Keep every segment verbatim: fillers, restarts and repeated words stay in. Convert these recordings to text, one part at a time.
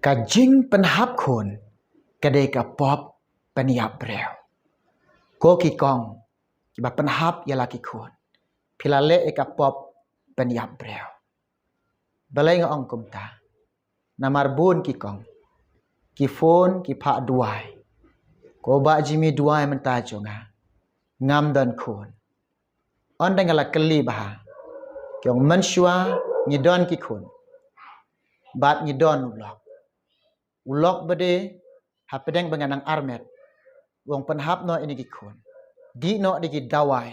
Ka jingpynhap khun ka dei ka pop pynïap briew. Ko ki kong kiba pynhap ïa la ki khun, phi la leh ïa ka pop pynïap briew. Balei nga ong kumta? Namar bun ki kong ki phone, ki phah duwai. Ko Bah Jimmy, duwai mynta jong nga, ngam don khun. Ynda nga la kylli bha, ki ong mynshuwa ngi don ki khun bad ngi don u lok. U lok ba dei hapdeng ba nga nang armet, u ong pynhap noh ïa kine ki khun, dih noh da ki dawai.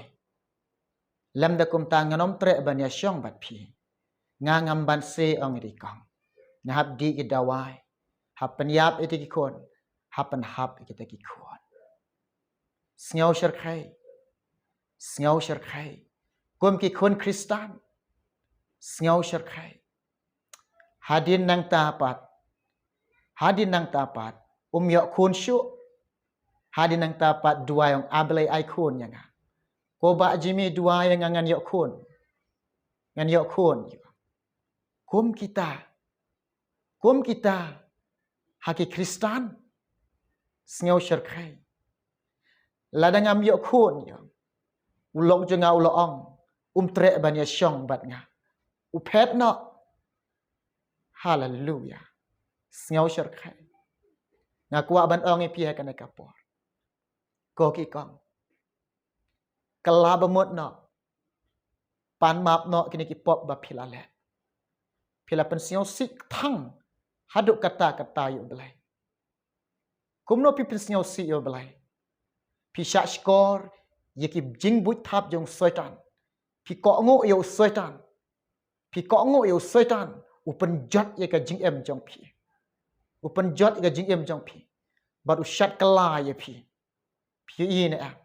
Lymda kumta ngan ym treh ban ïashong bad phi. Nga ngam banse, ong ïa ki kong. Nga hap dih ki dawai, hap pynïap ïa ki khun, hap pynhap ïa kita ki khun. Sngew shyrkhei. Sngew shyrkhei. Kum ki khun Khristan, sngew shyrkhei. Hadien nangta pat, hadien nangta pat, um ïoh khun shuh. Hadien nangta pat duwai, ong A Blei ai khun ïa nga. Ko Bah Jimmy, duwai ïa nga ngan ïoh khun, ngan ïoh khun. Kum kita, kum kita ha ki Khristan, sngew shyrkhei. Lada ngam ïoh khun, ïa, u lok jong nga u la ong, um treh ban ïashong bad nga. U phet noh. Haleluia. Sngew shyrkhei. Nga kwah ban ong ïa phi ha kane ka por, ko ki kong, kylla ba mut noh. Pan map noh kine ki pop ba phi la leh. Phi la pynsngewsih thang haduh katta katta ïa U Blei. Kumno phi pynsngewsih ïa U Blei? Phi shah shkor ïa ki jingbuit thap jong u Soitan. Phi kohnguh ïa u Soitan. Phi kohnguh ïa u Soitan, u pynjot ïa ka jingim jong phi. U pynjot ïa ka jingim jong phi. Bad u shad kylla ïa phi. Phi ïohi ne em?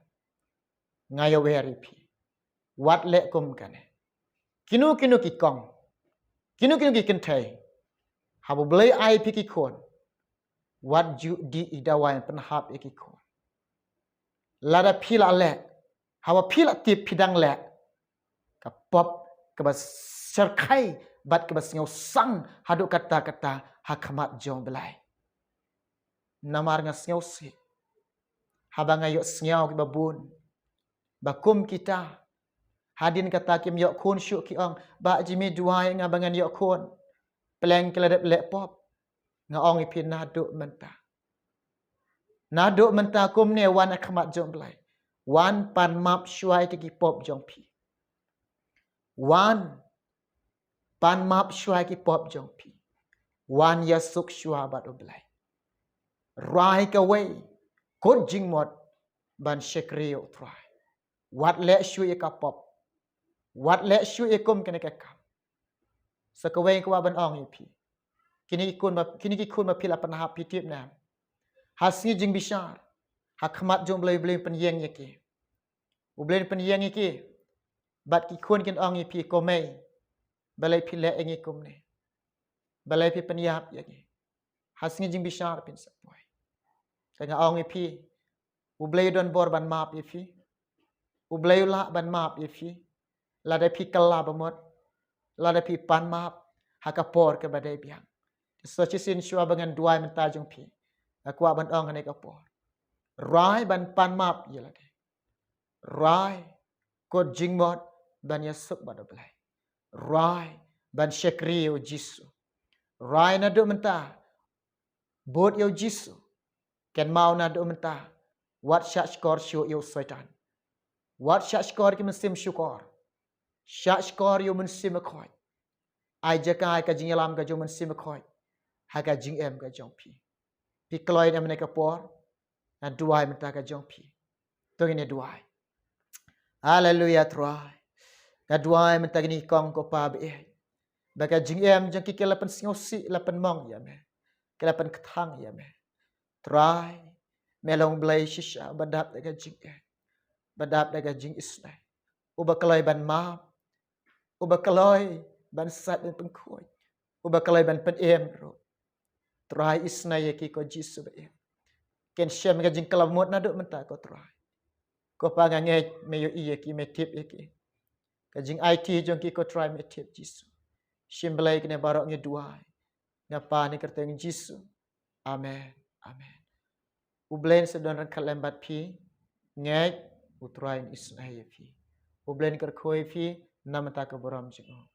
Nga ïawer ïa phi, wat leh kum kane. Kino kino ki kong, kino kino ki kynthei, haba U Blei ai phi ki khun, wat ju dih i dawai pynhap ïa ki khun. Lada phi la leh, haba phi la tip phi dang leh, ka pop kaba shyrkhei bad kaba sngewsang haduh katta katta ha khmat jong U Blei. Namar nga sngewsih haba nga ïohsngew kiba bun ba kum kita, hadien kata kim ïoh khun shuh, ki ong, Bah Jimmy, duwai ïa nga ba ngan ïoh khun. Pleng ki la dep leh pop. Nga ong ïa phi, naduh mynta, naduh mynta kumne wan ha khmat jong U Blei. Wan pan map shuwa ïa ki pop jong phi. Wan pan map shuwa ïa ki pop jong phi. Wan ïasuk shuwa bad U Blei. Rai kawei, kut jingmut ban shakri ïa U Trai. Wat leh shuh ïa ka pop. Wat leh shuh ïa kum kane ka kam. Sa kawei nga kwah ban ong ïa phi, kine ki khun ba, kine ki khun ba phi la pynhap, phi tip ne em? Ha sngi jingbishar, ha khmat jong U Blei, U Blei un pynïeng ïa ki. U Blei un pynïeng ïa ki. Bad ki khun kin ong ïa phi, ko mei, balei phi leh ïa ngi kumne? Balei phi pynïap ïa ngi? Ha sngi jingbishar phin sa poi. Te nga ong ïa phi, U Blei u don bor ban map ïa phi. U Blei u lah ban map ïa phi. Lada phi kylla ba mut, lada phi pan map ha ka por kaba dei biang. Te sa shisien shuwa ba ngan duwai mynta jong phi, nga kwah ban ong ha kane ka por, rai ban pan map ïa lade. Rai, kut jingmut ban ïasuk bad U Blei. Rai ban shakri ïa U Jisu. Rai naduh mynta, bud ïa U Jisu. Kynmaw naduh mynta, wat shah shkor shuh ïa u Soitan. Wat shah shkor ki mynsiem shukor. Shah shkor ïa u Mynsiem Bakhuid. Ai jaka ïa ka jingïalam ka jong u Mynsiem Bakhuid ha ka jingim ka jong phi. Phi kloi ne em ha kane ka por? Nga duwai mynta ka jong phi. To ngin ïa duwai. Haleluia Trai. Nga duwai mynta kine ki kong, ko Pa ba ïeit, ba ka jingim jong ki, ki la pynsngewsih, la pynmong ïa me, ki la pynkthang ïa me. Trai, me long U Blei shisha ba dap da ka jingeh, ba dap da ka jingisnei, uba kloi ban map, uba kloi ban sait ban pynkhuid, uba kloi ban pynim ruh. Trai, isnei ïa ki, ko Jisu ba ïeit. Kin shem ka jingkylla ba mut naduh mynta, ko Trai. Ko Pa, nga ngeit me ïohi ïa ki, me tip ïa ki. Ka jingaiti jong ki, ko Trai, me tip, Jisu. Shim Blei, kine baroh ngi duwai Nga Pa, ha ka kyrteng Jisu. Amen. Amen. U Blei un sa don ryngkat lem bad phi. Ngeit, U Trai un isynei ïa phi. U Blei un kyrkhu ïa phi na ka bynta ka burom jong U.